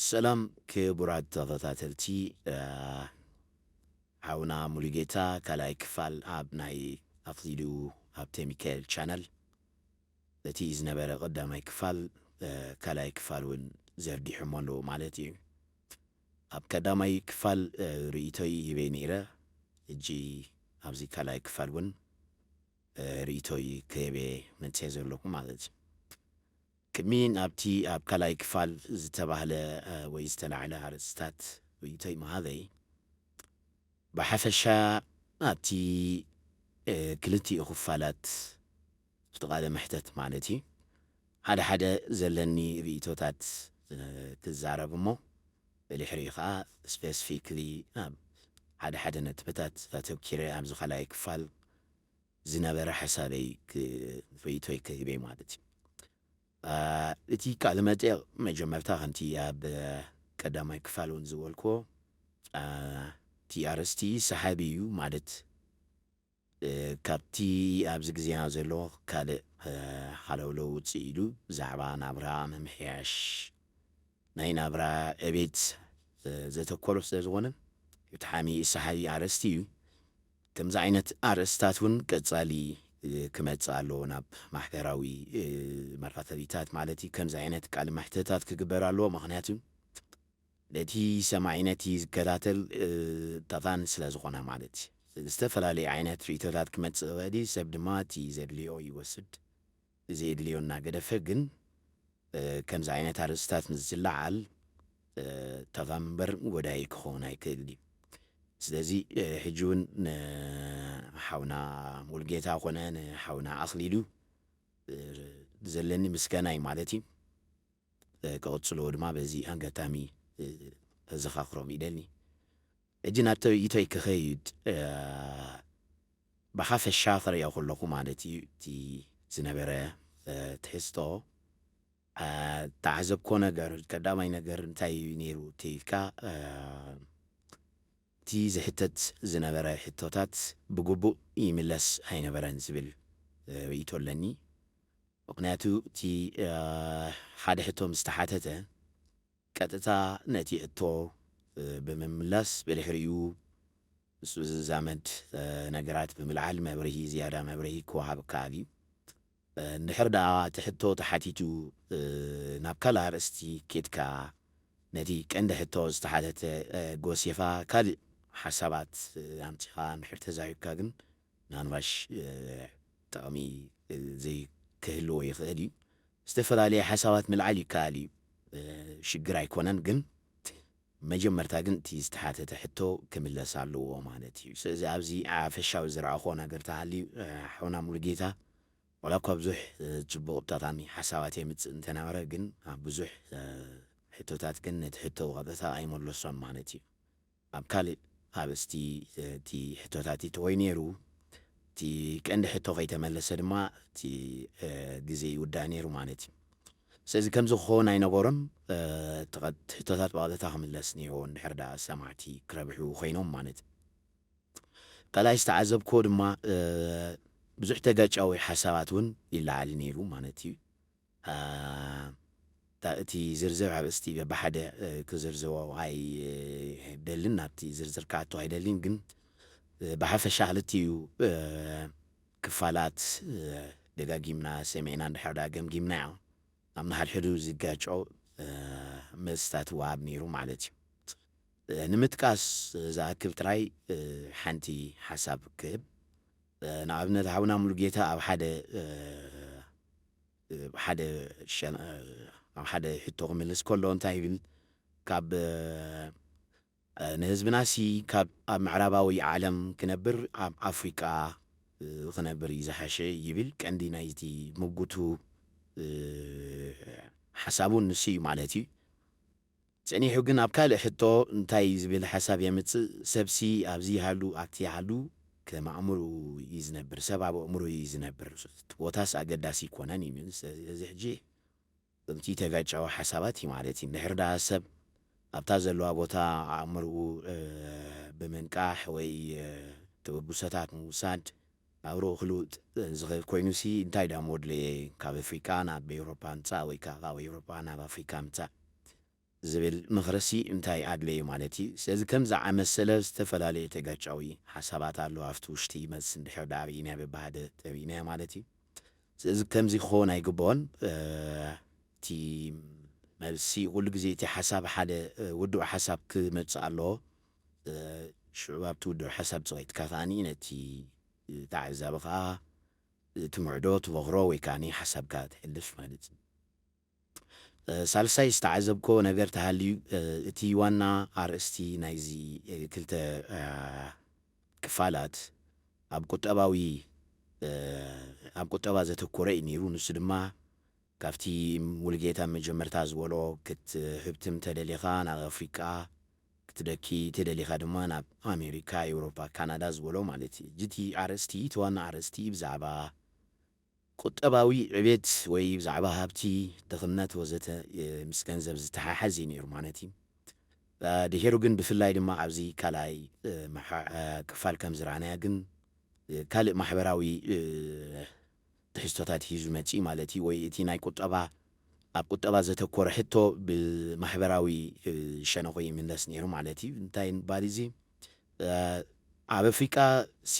ሰላም ክቡራት ተኸታተልቲ፣ እ፣ ሓውና ሙሉጌታ ካልኣይ ክፋል ኣብ ናይ ኣኽሊሉ ሃብተሚካኤል ቻነል፣ እቲ ዝነበረ ቀዳማይ ክፋል፣ እ፣ ካልኣይ ክፋል እውን ዘርጊሖሞ ኣለዉ ማለት እዩ። ኣብ ቀዳማይ ክፋል፣ እ፣ ርእይቶይ ሂበይ ነይረ። ሕጂ ኣብዚ ካልኣይ ክፋል እውን፣ እ፣ ርእይቶይ ክህብ እየ መጽየ ዘለኹ ማለት እዩ። ቅድሚ ናብቲ ኣብ ካልኣይ ክፋል ዝተባህለ፣ እ፣ ወይ ዝተላዕለ ኣርእስታት ርእይቶይ ምሃበይ፣ ብሓፈሻ ኣብቲ፣ እ፣ ክልቲኡ ክፋላት እቲ ቃለ መሕተት ማለት እዩ፣ ሓደ ሓደ ዘለኒ ርእይቶታት፣ እ፣ ክዛረብ እሞ፣ ብድሕሪኡ ኸኣ ስፔሲፊክሊ ኣብ ሓደ ሓደ ነጥብታት ኣተኪረ ኣብዚ ካልኣይ ክፋል ዝነበረ ሓሳበይ ክ-፣ ርእይቶይ ክህብ እየ ማለት እዩ። እ፣ እቲ ቃለ መጠይቕ መጀመርታ ከምቲ ኣብ ቀዳማይ ክፋል እውን ዝበልክዎ፣ እ፣ እቲ ኣርእስቲ ሰሓቢ እዩ ማለት፣ እ፣ ካብቲ ኣብዚ ግዜና ዘሎ ካልእ፣ እ፣ ሃለውለው ውፅእ ኢሉ ብዛዕባ ናብራ ምምሕያሽ ናይ ናብራ ዕቤት፣ እ፣ ዘተኮረ ስለ ዝኾነ ብጣዕሚ ሰሓቢ ኣርእስቲ እዩ። ከምዚ ዓይነት ኣርእስታት እውን ቀጻሊ፣ እ፣ ክመጽእ ኣለዎ ናብ ማሕበራዊ፣ እ፣ መራኸቢታት ማለት እዩ። ከምዚ ዓይነት ቃለ መሕተታት ክግበር ኣለዎ። ምኽንያቱ ነቲ ሰማዒ ነቲ ዝከታተል፣ እ፣ ጠቓሚ ስለ ዝኾነ ማለት እዩ። ዝተፈላለዩ ዓይነት ርእይቶታት ክመጽእ ይኽእል እዩ። ሰብ ድማ እቲ ዘድልዮ ይወስድ። ዘየድልዮ እናገደፈ ግን፣ እ፣ ከምዚ ዓይነት ኣርእስታት ምስ ዝለዓል፣ እ፣ ጠቓሚ እምበር ጎዳኢ ክኸውን ኣይክእል እዩ። ስለዚ፣ እ፣ ሕጂ እውን ንሓውና ሙሉጌታ ኮነ ንሓውና ኣኽሊሉ፣ እ፣ ዘለኒ ምስጋና እዩ ማለት እዩ። እ፣ ክቕጽልዎ ድማ በዚ ኣጋጣሚ፣ እ፣ ከዘኻኽሮም ይደሊ። ሕጂ ናብቲ ርእይቶይ ክኸይድ፣ እ፣ ብሓፈሻ ክርእዮ ከለኹ ማለት እዩ፣ እቲ ዝነበረ፣ እ፣ ትሕዝቶ፣ እ፣ እተዓዘብኮ ነገር፣ ቀዳማይ ነገር እንታይ እዩ ነይሩ እንተኢልካ፣ እ፣ እቲ ዝሕተት ዝነበረ ሕቶታት ብግቡእ ይምለስ ኣይነበረን ዝብል፣ እ፣ ርእይቶ ኣለኒ። ምኽንያቱ እቲ፣ እ፣ ሓደ ሕቶ ምስ ተሓተተ፣ ቀጥታ ነቲ ሕቶ፣ እ፣ ብምምላስ ብድሕሪኡ ምስኡ ዝዛመድ፣ እ፣ ነገራት ብምልዓል መብርሂ፣ ዝያዳ መብርሂ ክወሃብ ይከኣል እዩ። እ፣ እንድሕር ደኣ እቲ ሕቶ ተሓቲቱ፣ እ፣ ናብ ካልእ ኣርእስቲ ኬድካ፣ ነቲ ቀንዲ ሕቶ ዝተሓተተ፣ እ፣ ጎሲኻ ካልእ ሓሳባት፣ እ፣ ኣምጺኻ እንድሕር ተዛሪብካ ግን፣ ምናልባሽ፣ እ፣ ጥቕሚ፣ እ፣ ዘይክህልዎ ይኽእል እዩ። ዝተፈላለየ ሓሳባት ምልዓል ይከኣል እዩ። እ፣ ሽግር ኣይኮነን፣ ግን መጀመርታ ግን እቲ ዝተሓተተ ሕቶ ክምለስ ኣለዎ ማለት እዩ። ስለዚ ኣብዚ ሓፈሻዊ ዝረኣኹዎ ነገር ተሃልዩ፣ እ፣ ሓውና ሙሉጌታ፣ ዋላ እኳ ብዙሕ፣ እ፣ ጽቡቕ ጠቓሚ ሓሳባት የምጽእ እንተነበረ፣ ግን ኣብ ብዙሕ፣ እ፣ ሕቶታት ግን ነቲ ሕቶ ብቐጥታ ኣይመለሶን ማለት እዩ። ኣብ ካልእ ኣርእስቲ፣ እ፣ እቲ ሕቶታት ይተወይ ነይሩ። እቲ ቀንዲ ሕቶ ከይተመለሰ ድማ እቲ፣ እ፣ ግዜ ይውዳእ ነይሩ ማለት እዩ። ስለዚ ከምዚ ክኸውን ኣይነበሮን። እ፣ እቲ ቀ-፣ እቲ ሕቶታት ብቐጥታ ክምለስ ነይርዎ፣ እንድሕር ደኣ ሰማዕቲ ክረብሑ ኮይኖም ማለት እዩ። ካልኣይ ዝተዓዘብክዎ ድማ፣ እ፣ ብዙሕ ተጋጫዊ ሓሳባት እውን ይለዓል ነይሩ ማለት እዩ። እ፣ እታ፣ እቲ ዝርዝር ኣርእስቲ በብሓደ፣ እ፣ ክዝርዝሮ ኣይደልን፣ ናብቲ ዝርዝር ክኣቱ ኣይደልን፣ ግን፣ እ፣ ብሓፈሻ ክልቲኡ፣ እ፣ ክፋላት፣ እ፣ ደጋጊምና ሰሚዕና እንድሕር ደኣ ገምጊምናዮ፣ ኣብ ንሓድሕዱ ዝጋጮ፣ እ፣ መልስታት ይወሃብ ነይሩ ማለት እዩ። እ፣ ንምጥቃስ ዝኣክል ጥራይ፣ እ፣ ሓንቲ ሓሳብ ክህብ። እ፣ ንኣብነት፣ ሓውና ሙሉጌታ ኣብ ሓደ፣ እ፣ እ፣ ሓደ ሸን-፣ እ፣ ኣብ ሓደ ሕቶ ክምልስ ከሎ እንታይ ይብል? ካብ፣ እ፣ እ፣ ንህዝብናሲ ካብ ኣብ ምዕራባዊ ዓለም ክነብር ኣብ ኣፍሪቃ፣ እ፣ ክነብር እዩ ዝሓሸ ይብል። ቀንዲ ናይቲ ምጉቱ፣ እ፣ ሓሳቡ ንሱ እዩ ማለት እዩ። ጸኒሑ ግን ኣብ ካልእ ሕቶ እንታይ ዝብል ሓሳብ የምጽእ? ሰብሲ ኣብዚ ይሃሉ ኣብቲ ይሃሉ ከም ኣእምሮኡ እዩ ዝነብር። ሰብ ኣብ ኣእምሮ እዩ ዝነብር። እቲ ቦታስ ኣገዳሲ ኣይኮነን እዩ። ስለዚ ሕጂ ከምቲ ተጋጫዊ ሓሳባት እዩ ማለት እዩ። እንድሕር ደኣ ሰብ ኣብታ ዘለዋ ቦታ ኣእምሮኡ፣ እ፣ ብምንቃሕ ወይ፣ እ፣ ተበግሶታት ምውሳድ ኣእምሮኡ ክልውጥ ዝኽእል ኮይኑሲ እንታይ ደኣ ምድለየ? ካብ ኣፍሪቃ ናብ ኤውሮጳ ምጻእ ወይ ከኣ ካብ ኤውሮጳ ናብ ኣፍሪቃ ምጻእ። ዝብል ምኽርሲ እንታይ ኣድለዩ ማለት እዩ። ስለዚ ከምዚ ኣመሰለ ዝተፈላለየ ተጋጫዊ ሓሳባት ኣሎ ኣብቲ ውሽጢ መልሲ እንድሕር ደኣ ርኢና በብሓደ ተሪኢናዮ ማለት እዩ። ስለዚ ከምዚ ክኸውን ኣይግብኦን። እቲ መልሲ ኩሉ ግዜ እቲ ሓሳብ ሓደ ውዱእ ሓሳብ ክመጽእ ኣለዎ። ሽዑ ኣብቲ ውዱእ ሓሳብ ጽወይትካ ከኣኒ ነቲ ተዓዛቢ ከኣ ትምዕዶ ትበኽሮ ወይ ከኣኒ ሓሳብካ ትሕልፍ ማለት እዩ። ሳልሳይ ዝተዓዘብኮ ነገር ተሃልዩ እቲ ዋና ኣርእስቲ ናይዚ ክልተ ክፋላት ኣብ ቁጠባዊ ኣብ ቁጠባ ዘተኮረ እዩ ነይሩ። ንሱ ድማ ካብቲ ሙሉጌታ መጀመርታ ዝበሎ ክትህብትም ተደሊኻ ናብ ኣፍሪቃ ክትደኪ ተደሊኻ ድማ ናብ ኣሜሪካ፣ ኤውሮፓ፣ ካናዳ ዝበሎ ማለት እዩ። እቲ ኣርእስቲ እቲ ዋና ኣርእስቲ ብዛዕባ ቁጠባዊ ዕቤት ወይ ብዛዕባ ሃብቲ፣ ድኽነት ወዘተ ምስ ገንዘብ ዝተሓሓዝ እዩ ነይሩ ማለት እዩ። ድሒሩ ግን ብፍላይ ድማ ኣብዚ ካልኣይ ክፋል ከም ዝረኣናዮ ግን ካልእ ማሕበራዊ ትሕዝቶታት ሒዙ መጺኡ ማለት እዩ። ወይ እቲ ናይ ቁጠባ ኣብ ቁጠባ ዘተኮረ ሕቶ ብማሕበራዊ ሸነኹ ይምለስ ነይሩ ማለት እዩ። እንታይ ምባል እዚ ኣብ ኣፍሪቃ ሲ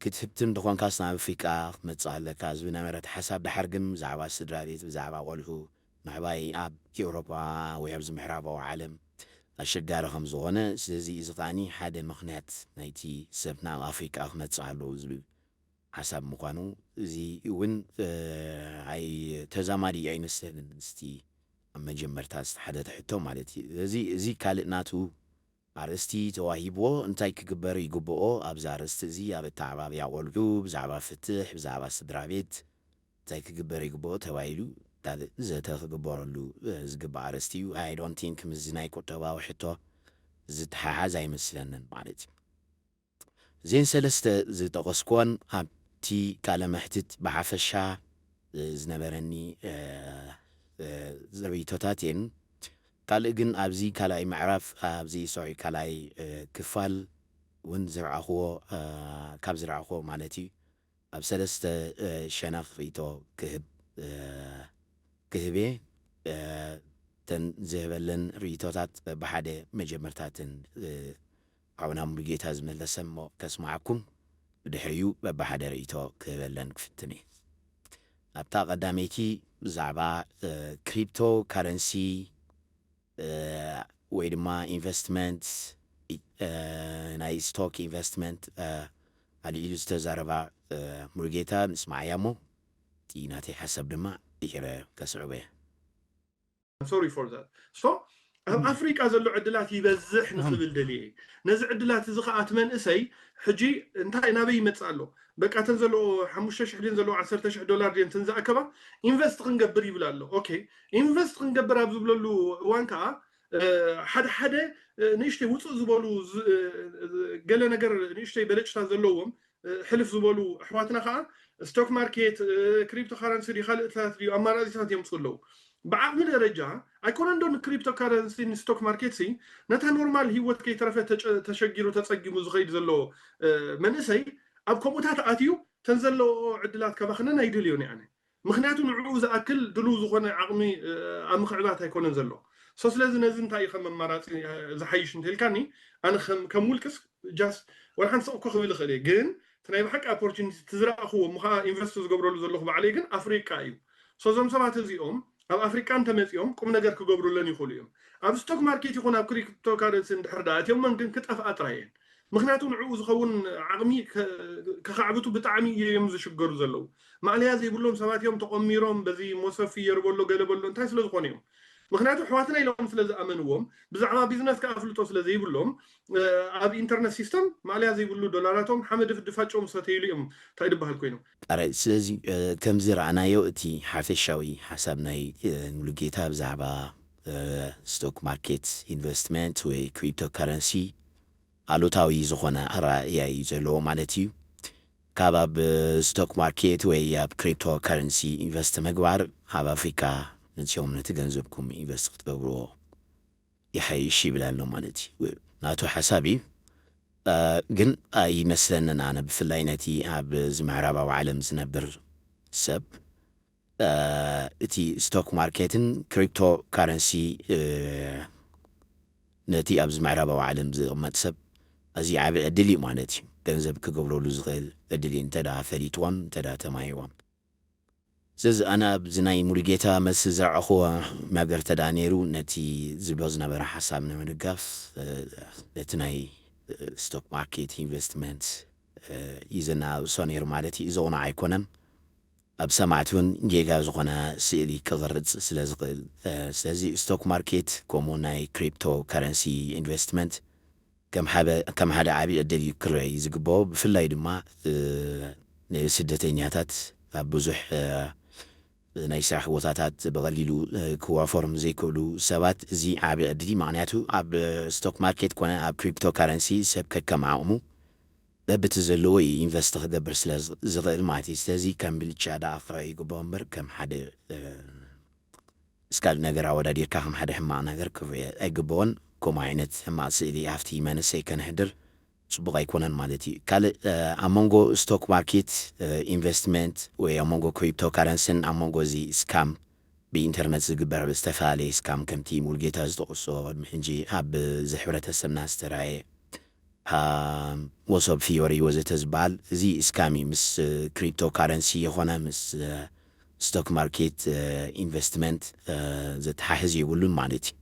ክትህብትም እንተኾንካስ ናብ ኣፍሪቃ ክትመጽእ ኣለካ ዝብል ነበረ እቲ ሓሳብ። ድሓር ግን ብዛዕባ ስድራ ቤት፣ ብዛዕባ ቆልዑ ምዕባይ ኣብ ኤውሮጳ ወይ ኣብዚ ምዕራባዊ ዓለም ኣሸጋሪ ከም ዝኾነ፣ ስለዚ እዚ ከኣኒ ሓደ ምኽንያት ናይቲ ሰብ ናብ ኣፍሪቃ ክመጽእ ኣለዎ ዝብል ሓሳብ ምዃኑ፣ እዚ እውን ኣይ ተዛማዲ ኣይመስለንን ምስቲ ኣብ መጀመርታ ዝተሓተተ ሕቶ ማለት እዩ። እዚ እዚ ካልእ ናቱ ኣርእስቲ ተዋሂብዎ እንታይ ክግበር ይግብኦ ኣብዚ ኣርእስቲ እዚ ኣብ ኣተዓባብያ ቆልዑ ብዛዕባ ፍትሕ ብዛዕባ ስድራ ቤት እንታይ ክግበር ይግብኦ ተባሂሉ ካልእ ዘተ ክግበረሉ ዝግባእ ኣርእስቲ እዩ። I don't think ምስዚ ናይ ቁጠባዊ ሕቶ ዝተሓሓዝ ኣይመስለንን ማለት እዩ። እዘን ሰለስተ ዝጠቐስኩወን ኣብቲ ቃለ መሕትት ብሓፈሻ ዝነበረኒ ርእይቶታት እየን። ካልእ ግን ኣብዚ ካልኣይ ምዕራፍ ኣብዚ ሶሪ ካልኣይ ክፋል እውን ዝረኣኽዎ ካብ ዝረኣኽዎ ማለት እዩ ኣብ ሰለስተ ሸነኽ ርእይቶ ክህብ ክህብ እየ። እተን ዝህበለን ርእይቶታት በብሓደ መጀመርታትን ሓውና ሙሉጌታ ዝመለሰ እሞ ከስምዓኩም ብድሕሪኡ በብሓደ ርእይቶ ክህበለን ክፍትን እየ። ኣብታ ቀዳመይቲ ብዛዕባ ክሪፕቶ ካረንሲ ወይ ድማ ኢንቨስትመንት ናይ ስቶክ ኢንቨስትመንት ኣልዒሉ ዝተዛረባ ሙሉጌታ ምስማዓያ እሞ እቲ ናተይ ሓሳብ ድማ ድሒረ ከስዕቦ እየ። I'm sorry for that. So ኣብ ኣፍሪቃ ዘሎ ዕድላት ይበዝሕ ንኽብል ደልየ እየ። ነዚ ዕድላት እዚ ከዓ እቲ መንእሰይ ሕጂ እንታይ ናበይ ይመፅእ ኣሎ? በቃ እተን ዘለዎ ሓሙሽተ ሽሕ ድን ዘለዎ ዓሰርተ ሽሕ ዶላር ድን እንትን ዝኣከባ ኢንቨስት ክንገብር ይብል ኣሎ። ኦኬ ኢንቨስት ክንገብር ኣብ ዝብለሉ እዋን ከዓ ሓደ ሓደ ንእሽተይ ውፅእ ዝበሉ ገለ ነገር ንእሽተይ በለጭታት ዘለዎም ሕልፍ ዝበሉ ኣሕዋትና ከዓ ስቶክ ማርኬት ክሪፕቶ ካረንሲ ድዩ ካልእታት ድዩ ኣማራፂታት የምፅኡ ኣለዉ። ብዓቕሚ ደረጃ ኣይኮነን ዶ ንክሪፕቶ ካረንሲ ንስቶክ ማርኬት ሲ ነታ ኖርማል ህይወት ከይተረፈ ተሸጊሩ ተፀጊሙ ዝኸይድ ዘሎ መንእሰይ ኣብ ከምኡታት ኣትዩ ተን ዘለዎ ዕድላት ከባኽነን ኣይደልዮን ኣነ። ምክንያቱ ንዕኡ ዝኣክል ድልው ዝኾነ ዓቕሚ ኣብ ምኽዕባት ኣይኮነን ዘሎ። ሶ ስለዚ ነዚ እንታይ እዩ ከም ኣማራፂ ዝሓይሽ እንተልካኒ ኣነ ከም ውልቅስ ጃስ ወላ ሓንቲ ሰቕ እኮ ክብል ይኽእል እየ ግን እቲ ናይ ብሓቂ ኣፖርቹኒቲ እቲ ዝረኣኽዎ እሞ ከዓ ኢንቨስት ዝገብረሉ ዘለኹ ባዕለይ ግን ኣፍሪቃ እዩ። ሶ እዞም ሰባት እዚኦም ኣብ ኣፍሪቃ እንተመፂኦም ቁም ነገር ክገብሩለን ይኽእሉ እዮም። ኣብ ስቶክ ማርኬት ይኹን ኣብ ክሪፕቶ ካረንሲ እንድሕር ደኣ እትዮም ግን ክጠፍኣ ጥራይ እየን። ምክንያቱ ንዕኡ ዝኸውን ዓቕሚ ከኻዕብቱ ብጣዕሚ እዮም ዝሽገሩ ዘለዉ። ማእለያ ዘይብሎም ሰባት እዮም ተቆሚሮም በዚ ሞሰብ ፍየር በሎ ገለ በሎ እንታይ ስለ ዝኾኑ እዮም። ምክንያቱ ኣሕዋትና ኢሎም ስለ ዝኣመንዎም ብዛዕባ ቢዝነስ ከኣ ኣፍልጦ ስለ ዘይብሎም ኣብ ኢንተርነት ሲስተም ማእለያ ዘይብሉ ዶላራቶም ሓመድ ድፋጭኦም ዝሰተይሉ እዮም እንታይ ድበሃል ኮይኖም። ኣረ ስለዚ ከምዚ ረኣናዮ እቲ ሓፈሻዊ ሓሳብ ናይ ሙሉጌታ ብዛዕባ ስቶክ ማርኬት ኢንቨስትመንት ወይ ክሪፕቶ ካረንሲ ኣሉታዊ ዝኾነ ኣረኣእያ እዩ ዘለዎ ማለት እዩ። ካብ ኣብ ስቶክ ማርኬት ወይ ኣብ ክሪፕቶ ካረንሲ ኢንቨስት ምግባር ኣብ ኣፍሪካ መፅኦም ነቲ ገንዘብኩም ኢንቨስት ክትገብርዎ ይሓይሽ ይብል ኣሎ ማለት እዩ። ናቱ ሓሳብ እዩ። ግን ኣይመስለንን ኣነ ብፍላይ ነቲ ኣብ ዝምዕራባዊ ዓለም ዝነብር ሰብ እቲ ስቶክ ማርኬትን ክሪፕቶ ካረንሲ ነቲ ኣብዚ ምዕራባዊ ዓለም ዝቕመጥ ሰብ ኣዝዩ ዓቢ ዕድል እዩ ማለት እዩ። ገንዘብ ክገብረሉ ዝኽእል ዕድል እዩ፣ እንተ ደኣ ፈሊጥዎን እንተ ደኣ ተማሂርዎን። ስለዚ ኣነ ኣብዚ ናይ ሙሉጌታ መልሲ ዝረኣኹዎ ነገር እንተ ደኣ ነይሩ፣ ነቲ ዝብሎ ዝነበረ ሓሳብ ንምድጋፍ፣ እ፣ ነቲ ናይ፣ እ፣ ስቶክ ማርኬት ኢንቨስትመንት፣ እ፣ እዩ ዘነኣእሶ ነይሩ ማለት እዩ። እዚ ቕኑዕ ኣይኮነን። ኣብ ሰማዕቲ እውን ጌጋ ዝኾነ ስእሊ ክቕርጽ ስለ ዝኽእል፣ እ፣ ስለዚ ስቶክ ማርኬት ከምኡ ናይ ክሪፕቶ ከረንሲ ኢንቨስትመንት ከም ሓደ፣ ከም ሓደ ዓቢ ዕድል እዩ ክረኣይ ዝግብኦ። ብፍላይ ድማ፣ እ፣ ንስደተኛታት ኣብ ብዙሕ፣ እ፣ ናይ ስራሕ ቦታታት ብቐሊሉ፣ እ፣ ክዋፈሮም ዘይክእሉ ሰባት እዚ ዓቢ ዕድል እዩ። ምኽንያቱ ኣብ ስቶክ ማርኬት ኮነ ኣብ ክሪፕቶ ካረንሲ ሰብ ከከም ዓቕሙ በብቲ ዘለዎ እዩ ኢንቨስት ክገብር ስለ ዝ-፣ ዝኽእል ማለት እዩ። ስለዚ ከም ብልጫ ደኣ ክረኣይ ይግብኦ እምበር ከም ሓደ፣ እ፣ ምስ ካልእ ነገር ኣወዳዲርካ ከም ሓደ ሕማቕ ነገር ክረአ ኣይግብኦን። ከምኡ ዓይነት ሕማቕ ስእሊ ኣብቲ መንእሰይ ከነሕድር ጽቡቕ ኣይኮነን ማለት እዩ። ካልእ፣ እ፣ ኣብ መንጎ ስቶክ ማርኬት፣ እ፣ ኢንቨስትመንት ወይ ኣብ መንጎ ክሪፕቶ ካረንስን ኣብ መንጎ እዚ ስካም ብኢንተርነት ዝግበር ዝተፈላለየ ስካም ከምቲ ሙሉጌታ ዝጠቕሶ ቅድሚ ሕጂ ኣብ እዚ ሕብረተሰብና ዝተራእየ፣ አ፣ ሞሶብ ፊዮሪ ወዘተ ዝበሃል እዚ ስካም እዩ። ምስ፣ እ፣ ክሪፕቶ ካረንሲ ይኾነ ምስ፣ እ፣ ስቶክ ማርኬት፣ እ፣ ኢንቨስትመንት፣ እ፣ ዘተሓሕዝ የብሉን ማለት እዩ።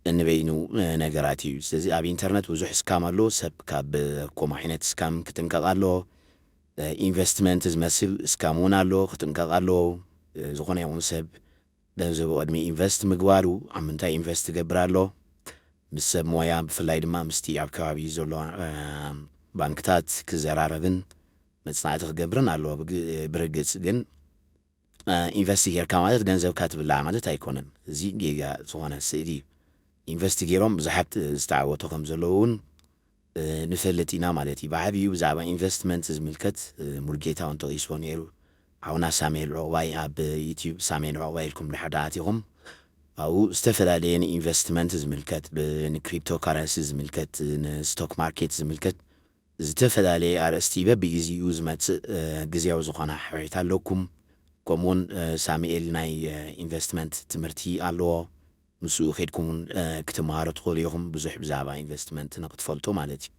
ነንበይኑ፣ እ፣ ነገራት እዩ። ስለዚ ኣብ ኢንተርነት ብዙሕ ስካም ኣሎ። ሰብ ካብ፣ እ፣ ከምኡ ዓይነት ስካም ክጥንቀቕ ኣለዎ። እ፣ ኢንቨስትመንት ዝመስል ስካም እውን ኣሎ፣ ክጥንቀቕ ኣለዎ። እ፣ ዝኾነ ይኹን ሰብ ገንዘቡ ቅድሚ ኢንቨስት ምግባሩ ኣብ ምንታይ ኢንቨስት ይገብር ኣሎ፣ ምስ ሰብ ሞያ ብፍላይ ድማ ምስቲ ኣብ ከባቢ ዘሎ፣ እ፣ ባንክታት ክዘራረብን መጽናዕቲ ክገብርን ኣለዎ። ብግ-፣ ብርግጽ ግን፣ እ፣ ኢንቨስት ጌርካ ማለት ገንዘብካ ትብላዕ ማለት ኣይኮነን። እዚ ጌጋ ዝኾነ ስእሊ እዩ። ኢንቨስት ጌሮም ብዙሓት ዝተዓወቱ ከም ዘለዉ እውን፣ እ፣ ንፈልጥ ኢና ማለት እዩ። ብዓብዩ ብዛዕባ ኢንቨስትመንት ዝምልከት፣ እ፣ ሙሉጌታ እውን ጠቒስዎ ነይሩ። ሓውና ሳሙኤል ዑቕባይ ኣብ ዩትዩብ ሳሙኤል ዑቕባይ ኢልኩም ድሕር ደኣ ኣቲኹም ኣብኡ ዝተፈላለየ ንኢንቨስትመንት ዝምልከት፣ ብ-፣ ንክሪፕቶ ካረንሲ ዝምልከት፣ ንስቶክ ማርኬት ዝምልከት ዝተፈላለየ ኣርእስቲ በብግዜኡ ዝመጽእ፣ እ፣ ግዜያዊ ዝኾነ ሓበሬታ ኣለኩም። ከምኡውን፣ እ፣ ሳሙኤል ናይ፣ እ፣ ኢንቨስትመንት ትምህርቲ ኣለዎ። ምስኡ ኬድኩም እውን፣ እ፣ ክትመሃሩ ትኽእሉ ኢኹም። ብዙሕ ብዛዕባ ኢንቨስትመንት ንክትፈልጡ ማለት እዩ።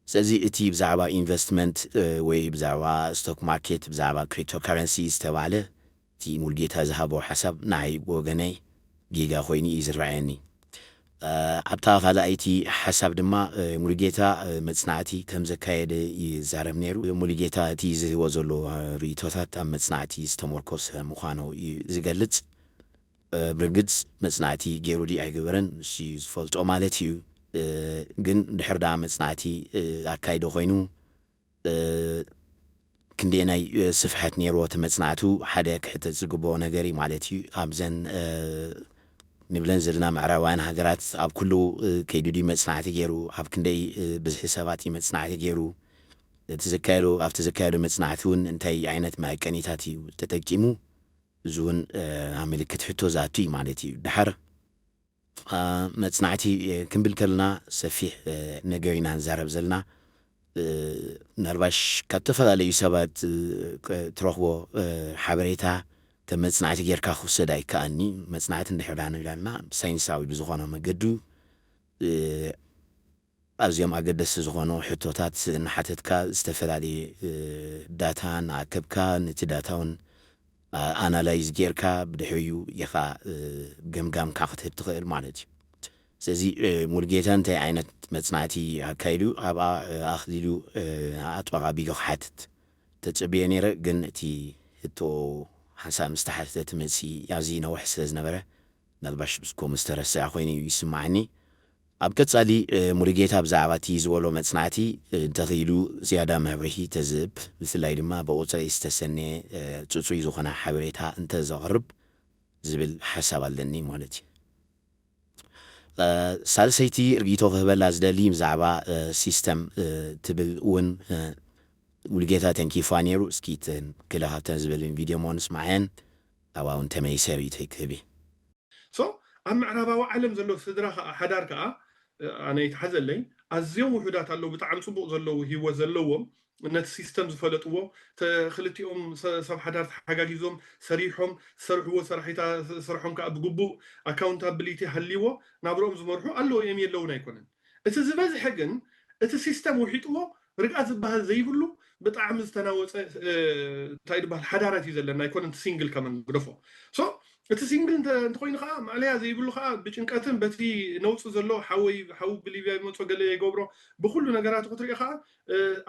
ስለዚ እቲ ብዛዕባ ኢንቨስትመንት፣ እ፣ ወይ ብዛዕባ ስቶክ ማርኬት፣ ብዛዕባ ክሪፕቶ ካረንሲ ዝተባህለ እቲ ሙሉጌታ ዝሃቦ ሓሳብ ንዓይ ብወገነይ ጌጋ ኮይኑ እዩ ዝረኣየኒ። እ፣ ኣብታ ካልኣይቲ ሓሳብ ድማ፣ እ፣ ሙሉጌታ፣ እ፣ መጽናዕቲ ከም ዘካየደ ይዛረብ ነይሩ። ሙሉጌታ እቲ ዝህቦ ዘሎ፣ እ፣ ርእይቶታት ኣብ መጽናዕቲ ዝተመርኮሰ ምዃኑ እዩ ዝገልጽ። እ፣ ብርግጽ መጽናዕቲ ገይሩ ድዩ ኣይገበረን ንሱ እዩ ዝፈልጦ ማለት እዩ። እ፣ ግን ድሕር ደኣ መጽናዕቲ፣ እ፣ ኣካይደ ኮይኑ፣ እ፣ ክንደየናይ፣ እ፣ ስፍሐት ነይርዎ እቲ መጽናዕቱ ሓደ ክሕተት ዝግብኦ ነገር እዩ ማለት እዩ። ኣብዘን፣ እ፣ ንብለን ዘለና ምዕራባውያን ሃገራት ኣብ ኩሉ፣ እ፣ ከይዱ ድዩ መጽናዕቲ ገይሩ፣ ኣብ ክንደይ፣ እ፣ ብዝሒ ሰባት እዩ መጽናዕቲ ገይሩ፣ እቲ ዘካየዶ፣ ኣብቲ ዘካየዶ መጽናዕቲ እውን እንታይ ዓይነት መዐቀኒታት እዩ ተጠቂሙ፣ እዚ እውን፣ እ፣ ኣብ ምልክት ሕቶ ዝኣቱ እዩ ማለት እዩ። ድሓር፣ እ፣ መጽናዕቲ፣ እ፣ ክንብል ከለና ሰፊሕ፣ እ፣ ነገር ኢና ንዛረብ ዘለና። እ፣ ምናልባሽ ካብ ዝተፈላለዩ ሰባት፣ እ፣ ቅ-፣ ትረኽቦ፣ እ፣ ሓበሬታ ከም መጽናዕቲ ጌርካ ክውሰድ ኣይከኣልኒ። መጽናዕቲ እንድሕር ደኣ ንብል ኣለና፣ ሳይንሳዊ ብዝኾነ መገዱ፣ እ፣ ኣዝዮም ኣገደስቲ ዝኾኑ ሕቶታት እናሓተትካ ዝተፈላለየ፣ እ፣ ዳታ እናኣከብካ ነቲ ዳታ እውን፣ ኣ-፣ ኣናላይዝ ጌርካ ብድሕሪኡ ኢኻ፣ እ፣ ገምጋምካ ክትህብ ትኽእል ማለት እዩ። ስለዚ፣ እ፣ ሙሉጌታ እንታይ ዓይነት መጽናዕቲ ኣካይዱ ኣብኣ፣ እ፣ ኣኽሊሉ፣ እ፣ ኣጥበቓ ቢጎ ክሓትት ተጸብየ ነይረ፣ ግን እቲ ሕቶ ሓንሳብ ምስ ተሓተተ እቲ መልሲ ኣዝዩ ነዊሕ ስለ ዝነበረ ምናልባሽ ከምኡ ዝተረስዐ ኮይኑ እዩ ይስምዓኒ። ኣብ ቀጻሊ፣ እ፣ ሙሉጌታ ብዛዕባ እቲ ዝበሎ መጽናዕቲ፣ እ፣ እንተኽኢሉ ዝያዳ መብርሂ ተዝህብ፣ ብፍላይ ድማ ብቑጽሪ ዝተሰነየ፣ እ፣ ጽጹይ ዝኾነ ሓበሬታ እንተዘቕርብ ዝብል ሓሳብ ኣለኒ ማለት እዩ። እ፣ ሳልሰይቲ ርኢቶ ክህበላ ዝደሊ ብዛዕባ፣ እ፣ ሲስተም፣ እ፣ ትብል እውን፣ እ፣ ሙሉጌታ ተንኪፋ ነይሩ። እስኪ እተን ገለ ካብተን ዝበልን ቪድዮ እሞ ንስምዐን፣ ኣብኣ እውን ተመሊሰ ርኢቶይ ክህብ እየ። ሶ ኣብ ምዕራባዊ ዓለም ዘሎ ስድራ ከኣ ሓዳር ከኣ፣ እ፣ ኣነ ይትሓዘለይ፣ ኣዝዮም ውሑዳት ኣለዉ፣ ብጣዕሚ ጽቡቕ ዘለዉ ህይወት ዘለዎም፣ ነቲ ሲስተም ዝፈለጥዎ፣ ክልቲኦም ሰብ ሓዳር ተሓጋጊዞም ሰሪሖም፣ ዝሰርሕዎ ሰራሒታ ስርሖም ከዓ ብግቡእ ኣካውንታብሊቲ ሃልይዎ ናብርኦም ዝመርሑ ኣለዉ እዮም የለውን ኣይኮነን። እቲ ዝበዝሐ ግን እቲ ሲስተም ውሒጥዎ ርግኣት ዝበሃል ዘይብሉ ብጣዕሚ ዝተናወፀ እንታይ ዝበሃል ሓዳራት እዩ ዘለና ኣይኮነን። ሲንግል ከመን ግደፎ። ሶ እቲ ሲንግል እንተኮይኑ ከዓ ማዕለያ ዘይብሉ ከዓ ብጭንቀትን በቲ ነውፂ ዘሎ ሓወይ ሓው ብሊብያ ይመፆ ገለ ይገብሮ ብኩሉ ነገራቱ ክትሪኦ ከዓ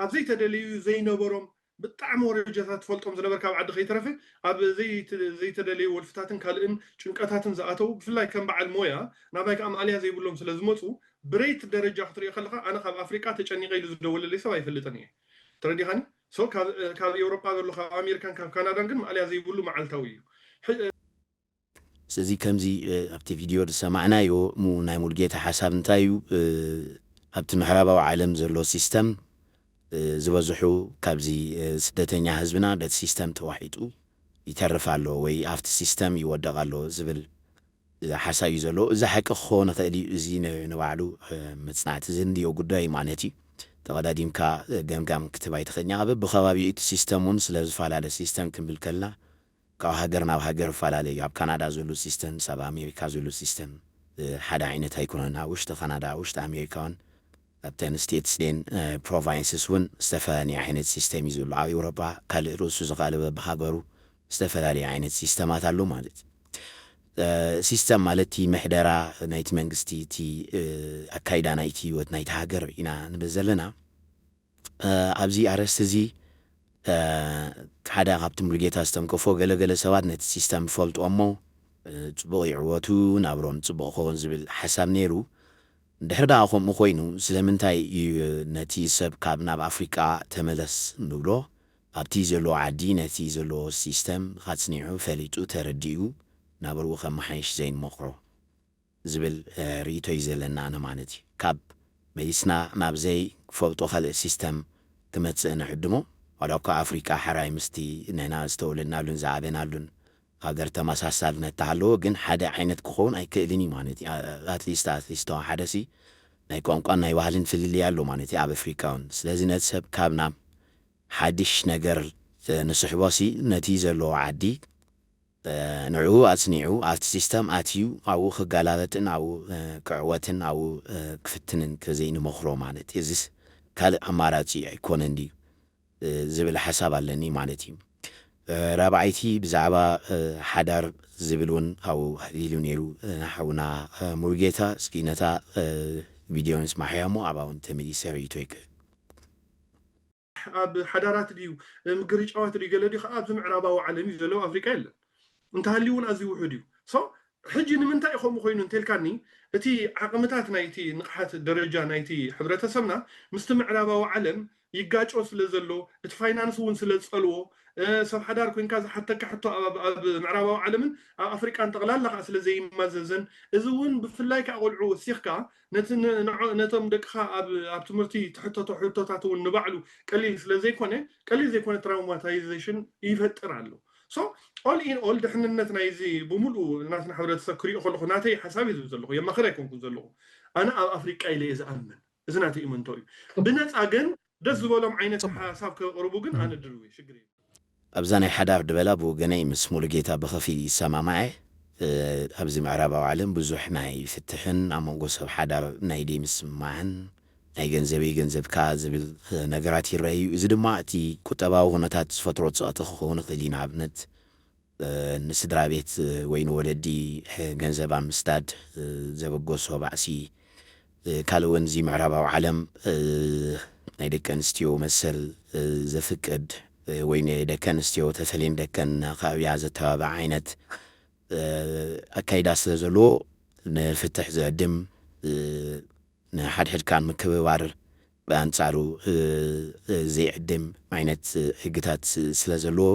ኣብ ዘይተደለዩ ዘይነበሮም ብጣዕሚ ወረጃታት ትፈልጦም ዝነበርካ ኣብ ዓዲ ከይተረፈ ኣብ ዘይተደለዩ ወልፍታትን ካልእን ጭንቀታትን ዝኣተው ብፍላይ ከም በዓል ሞያ ናባይ ከዓ ማዕለያ ዘይብሎም ስለ ዝመፁ ብሬት ደረጃ ክትሪኦ ከለካ ኣነ ካብ ኣፍሪቃ ተጨኒቀ ኢሉ ዝደወለለይ ሰብ ኣይፈልጥን እየ። ተረዲኻኒ? ሶ ካብ ኤውሮጳ ዘሎ ካብ ኣሜሪካን ካብ ካናዳን ግን ማዕለያ ዘይብሉ መዓልታዊ እዩ። ስለዚ ከምዚ ኣብቲ ቪድዮ ዝሰማዕናዮ ናይ ሙሉጌታ ሓሳብ እንታይ እዩ? ኣብቲ ምዕራባዊ ዓለም ዘሎ ሲስተም ዝበዝሑ ካብዚ ስደተኛ ህዝብና በቲ ሲስተም ተዋሒጡ ይተርፍ ኣሎ ወይ ኣብቲ ሲስተም ይወደቕ ኣሎ ዝብል ሓሳብ እዩ ዘሎ። እዚ ሓቂ ክኸውን ይኽእል እዩ። እዚ ንባዕሉ መፅናዕቲ ዘድልዮ ጉዳይ ማለት እዩ። ተቐዳዲምካ ገምጋም ክትብ ኣይትኽእልኛ። ኣብ ብከባቢኡ እቲ ሲስተም እውን ስለ ዝፈላለ ሲስተም ክንብል ከልና ካብ ሃገር ናብ ሃገር ይፈላለ እዩ። ኣብ ካናዳ ዘሎ ሲስተም ምስ ኣብ ኣሜሪካ ዘሎ ሲስተም ሓደ ዓይነት ኣይኮነን። ኣብ ውሽጢ ካናዳ ኣብ ውሽጢ ኣሜሪካ እውን ኣብተን ስቴትስ ደን ፕሮቫይንስስ እውን ዝተፈላለየ ዓይነት ሲስተም እዩ ዘሎ። ኣብ ኤውሮጳ ካልእ ርእሱ ዝኻለ በብሃገሩ ዝተፈላለየ ዓይነት ሲስተማት ኣሎ ማለት እዩ። ሲስተም ማለት እቲ ምሕደራ ናይቲ መንግስቲ እቲ ኣካይዳ ናይቲ ህይወት ናይቲ ሃገር ኢና ንብል ዘለና። ኣብዚ ኣርእስቲ እዚ ሓደ ካብቲ ሙሉጌታ ዝተንከፎ ገለገለ ሰባት ነቲ ሲስተም ይፈልጥዎ እሞ ፅቡቕ ይዕወቱ ናብሮም ፅቡቕ ክኸውን ዝብል ሓሳብ ነይሩ። ድሕሪ ደኣ ከምኡ ኮይኑ ስለምንታይ እዩ ነቲ ሰብ ካብ ናብ ኣፍሪቃ ተመለስ ንብሎ ኣብቲ ዘለዎ ዓዲ ነቲ ዘለዎ ሲስተም ኣፅኒዑ ፈሊጡ ተረዲኡ ናብርኡ ከመሓይሽ ዘይንመኽሮ ዝብል ርእይቶ እዩ ዘለና ኣነ ማለት እዩ። ካብ መሊስና ናብ ዘይፈልጦ ካልእ ሲስተም ክመፅእ ንዕድሞ ዋላ እኳ ኣፍሪቃ ሕራይ ምስቲ ንሕና ዝተወለድናሉን ዝዓበናሉን ሃገር ተመሳሳልነት ተሃለዎ ግን ሓደ ዓይነት ክኸውን ኣይክእልን እዩ ማለት እዩ። ኣትሊስት ኣትሊስት ተዋሓደ ሲ ናይ ቋንቋን ናይ ባህልን ፍልልይ ኣሎ ማለት እዩ ኣብ ኣፍሪቃ እውን። ስለዚ ነቲ ሰብ ካብ ናብ ሓድሽ ነገር ንስሕቦ ሲ ነቲ ዘለዎ ዓዲ ንዕኡ ኣጽኒዑ ኣብቲ ሲስተም ኣትዩ ኣብኡ ክጋላበጥን ኣብኡ ክዕወትን ኣብኡ ክፍትንን ከዘይንመኽሮ ማለት እዩ። እዚስ ካልእ ኣማራጺ ኣይኮነን ድዩ ዝብል ሓሳብ ኣለኒ ማለት እዩ። ራብዓይቲ ብዛዕባ ሓዳር ዝብል እውን ኣብኡ ኢሉ ነይሩ ሓውና ሙሉጌታ። እስኪ ነታ ቪድዮ ንስማዕያ እሞ ኣብኣ እውን ተመሊሰ ርእይቶ ይክእል። ኣብ ሓዳራት ድዩ ምግርጫዋት ድዩ ገለ ድዩ ከዓ ኣብዚ ምዕራባዊ ዓለም እዩ ዘሎ፣ ኣፍሪቃ የለን። እንተሃልዩ እውን ኣዝዩ ውሑድ እዩ። ሶ ሕጂ ንምንታይ እዩ ከምኡ ኮይኑ እንተልካኒ እቲ ዓቕምታት ናይቲ ንቕሓት ደረጃ ናይቲ ሕብረተሰብና ምስቲ ምዕራባዊ ዓለም ይጋጮ ስለ ዘሎ እቲ ፋይናንስ እውን ስለ ዝፀልዎ ሰብ ሓዳር ኮንካ ዝሓተካ ሕቶ ኣብ ምዕራባዊ ዓለምን ኣብ ኣፍሪቃን ጠቕላላ ከዓ ስለ ዘይማዘዘን እዚ እውን ብፍላይ ከዓ ቆልዑ ወሲኽካ ነቶም ደቅኻ ኣብ ትምህርቲ ትሕተቶ ሕቶታት እውን ንባዕሉ ቀሊል ስለ ዘይኮነ ቀሊል ዘይኮነ ትራውማታይዜሽን ይፈጥር ኣሎ። So all in all ድሕንነት ናይዚ ብምሉኡ ናትና ሕብረተሰብ ክሪኦ ከለኹ ናተይ ሓሳብ እዩ ዝብል ዘለኹ የማኽር ኣይኮንኩን ዘለኹ ኣነ ኣብ ኣፍሪቃ ኢለ እየ ዝኣምን። እዚ ናተይ እምንቶ እዩ። ብነፃ ግን ደስ ዝበሎም ዓይነት ሓሳብ ከቕርቡ ግን ኣነ ድልው እየ፣ ሽግር የለን። ኣብዛ ናይ ሓዳር ድበላ ብወገነይ ምስ ሙሉጌታ ብኸፊል ይሰማማዐ። ኣብዚ ምዕራባዊ ዓለም ብዙሕ ናይ ፍትሕን ኣብ መንጎ ሰብ ሓዳር ናይ ደይ ምስምማዕን ናይ ገንዘበይ ገንዘብካ ዝብል ነገራት ይረአ እዩ። እዚ ድማ እቲ ቁጠባዊ ኩነታት ዝፈጥሮ ፀቕጢ ክኸውን ይኽእል እዩ። ንኣብነት ንስድራ ቤት ወይ ንወለዲ ገንዘብ ኣብ ምስዳድ ዘበገሶ ባእሲ ካልእ እውን እዚ ምዕራባዊ ዓለም ናይ ደቂ ኣንስትዮ መሰል ዘፍቅድ ወይ ንደቂ ኣንስትዮ ተፈልየን ደቀን ንኸዕብያ ዘተባብዕ ዓይነት ኣካይዳ ስለ ዘለዎ ንፍትሕ ዘዕድም ንሓድሕድካ ምክብባር ብኣንጻሩ ዘይዕድም ዓይነት ህግታት ስለ ዘለዎ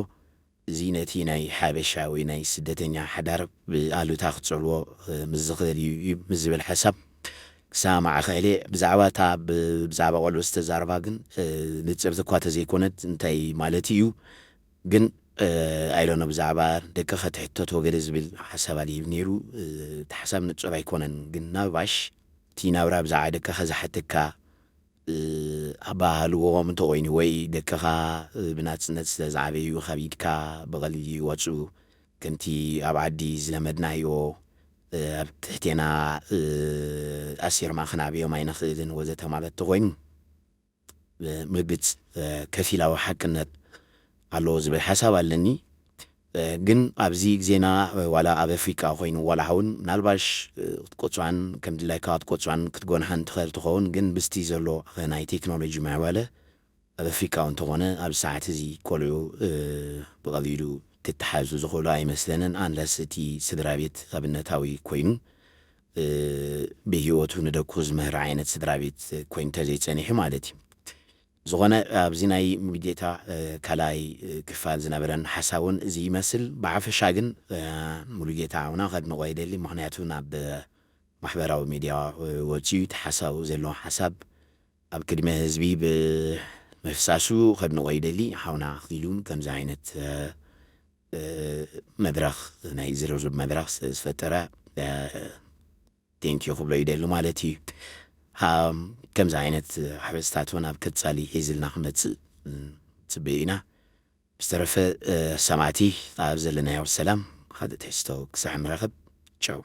እዚ ነቲ ናይ ሓበሻ ወይ ናይ ስደተኛ ሓዳር ብኣሉታ ክጸልዎ ምስ ዝኽእል እዩ ምስ ዝብል ሓሳብ ክሰማማዕ ክእል እየ። ብዛዕባ እታ ብዛዕባ ቆልዑ ዝተዛረባ ግን ንጽብቲ እኳ ተዘይኮነት እንታይ ማለት እዩ ግን ኣይሎኖ ብዛዕባ ደቂ ከትሕተቶ ገለ ዝብል ሓሳብ ኣልሂብ ነይሩ። እቲ ሓሳብ ንጹር ኣይኮነን ግን ናባሽ እቲ ናብራ ብዛዕባ ደቅኻ ዝሓተካ ኣባሃልዎም እንተኾይኑ ወይ ደቅኻ ብናጽነት ስለ ዝዓበዩ ካብ ኢድካ ብቐሊሉ ይወፁ። ከምቲ ኣብ ዓዲ ዝለመድናዮ ኣብ ትሕቴና ኣሲርማ ክናብዮም ኣይንኽእልን ወዘተ ማለት ተኾይኑ ምግልጽ ከፊላዊ ሓቅነት ኣለዎ ዝብል ሓሳብ ኣለኒ። ግን ኣብዚ ግዜና ዋላ ኣብ ኣፍሪቃ ኮይኑ ዋላ እውን ምናልባሽ ክትቆፅዋን ከም ድላይካ ክትቆፅዋን ክትጎንሓን ትኽእል ትኸውን፣ ግን ብስቲ ዘሎ ናይ ቴክኖሎጂ ማዕበለ ኣብ ኣፍሪቃ እውን እንተኾነ ኣብ ሰዓት እዚ ቆልዑ ብቐሊሉ ክትሓዙ ዝኽእሉ ኣይመስለንን፣ ኣንለስ እቲ ስድራ ቤት ኣብነታዊ ኮይኑ ብህይወቱ ንደቁ ዝምህር ዓይነት ስድራ ቤት ኮይኑ ተዘይፀኒሑ ማለት እዩ። ዝኾነ ኣብዚ ናይ ሙሉጌታ ካልኣይ ክፋል ዝነበረን ሓሳቡን እዚ ይመስል። ብሓፈሻ ግን ሙሉጌታ ኣውና ከድንቆ ይደሊ፣ ምክንያቱ ናብ ማሕበራዊ ሚድያ ወፂኡ እቲ ሓሳቡ ዘለዎ ሓሳብ ኣብ ቅድሚ ህዝቢ ብምፍሳሱ ከድንቆ ይደሊ። ሓውና ኣኽሊሉ ከምዚ ዓይነት መድረኽ ናይ ዝርርብ መድረኽ ስለ ዝፈጠረ ቴንኪዩ ክብሎ ይደሊ ማለት እዩ። ከምዚ ዓይነት ሓበስታት እውን ኣብ ቀፃሊ ሒዝልና ክመፅእ ፅበዩ ኢና። ብዝተረፈ ሰማዕቲ ኣብ ዘለናዮ ሰላም ሓደ ትሕዝቶ ክሳዕ ንረኸብ ቻው።